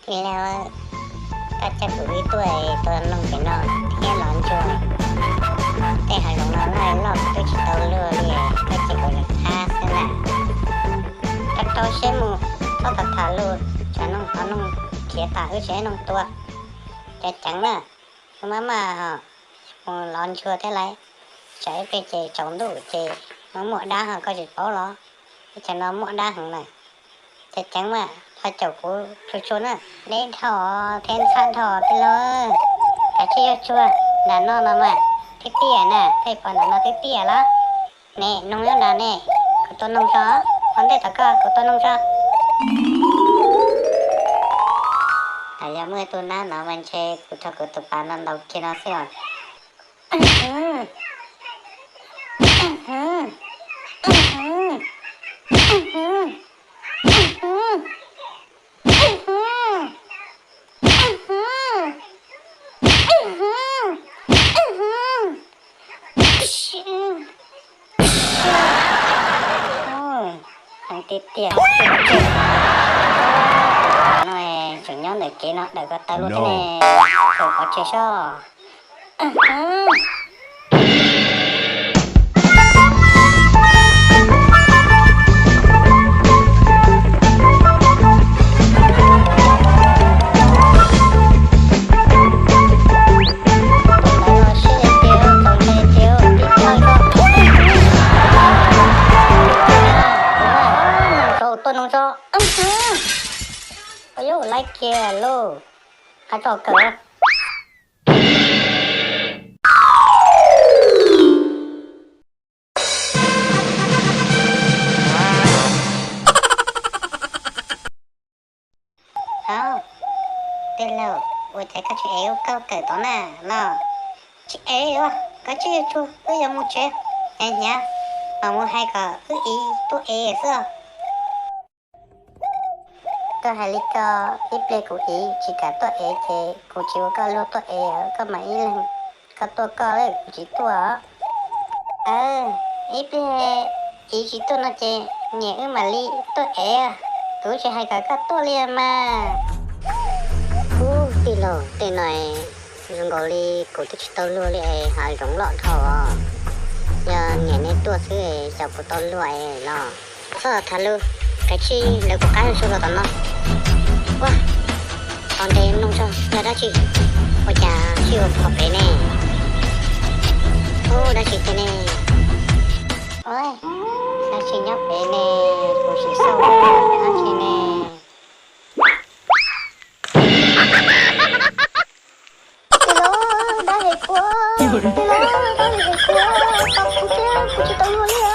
Laug, koj coj kuv wb tuaj, tuaj mloog pem no thiab los ntsuag. Tej hav zoov no loj loj kuv twb tsis tau luaj li, koj cia kuv thab xwb na. Koj rau siab mus, txhob tham tham lus, tsam noog qhov noog khiav tas wb tsis muaj noog tua. Ceev ceev na, wb maj maj ho mus los ntsuag thiab lauj, tsam ib pliag ces tsaus ntuj ces muaj dab ho koj tsis paub los. Teb chaws no muaj dab heev na. Ceev ceev mas, ho caum kuv tsuag tsuag na. Deb dhau thiab ntxhab dhau tij laug, kav tsij yuav tsuag, nram no no mas twb tiaj na, pheej pom nram no twb tiaj los. Ne, noog nyob nram ne, kuv tua noog tso, ua ntej tom koj kuv tua noog tso. Yog muaj ib tug nab no mas ntshe kuv rho kuv tus pas no ntaus kiag no xwb os. Heev tiag tiag. No tseem nyob ntawm kev no, dawm ko taw lub thiab ne, tus qhov tsev soj. Tua noog tso. Ua yuav laib kiag lauj, qab tso kawm. Hauv, tij laug, ua cas koj tsis ev wb kauj kawm tod na los? Tsis ev os, koj tsis yuav tsuag, wb yuav mus tsev. Es hnyav, mam mus hais kom wb txiv tuaj ev xwb. Koj hais li ko, ib pliag kuv txiv tsis kam tuaj ev ces kuv tsis ua koj luag tuaj ev, koj mam ib leeg koj tuaj koj, kuv tsis tuaj. Ib pliag txiv tsis tuaj no ces niam wb mam li tuaj ev, kuv tsis hais kom koj tuaj li mas. Ub, tij laug, tej no zoo nkaus li kuv twb tsis tau luag li es hav zoov loj dhau os. Yog niam nej tuaj xwb xyov kuv tau luag es los. Txhob tham lus, kav tsij lawv kuv qab su los tom no. Ua, tau ntes mloog tso yog dab tsi. Ua cas tsis ua phom pem ne? Ub, dab tsi tiag ne? Ua, dab tsi nyob pem ne? Kuv sim xauj dab tsi ne? Tij laug, dab es kuv, tij laug, dab es kuv, kuv thiab kuv tsis tau luag li.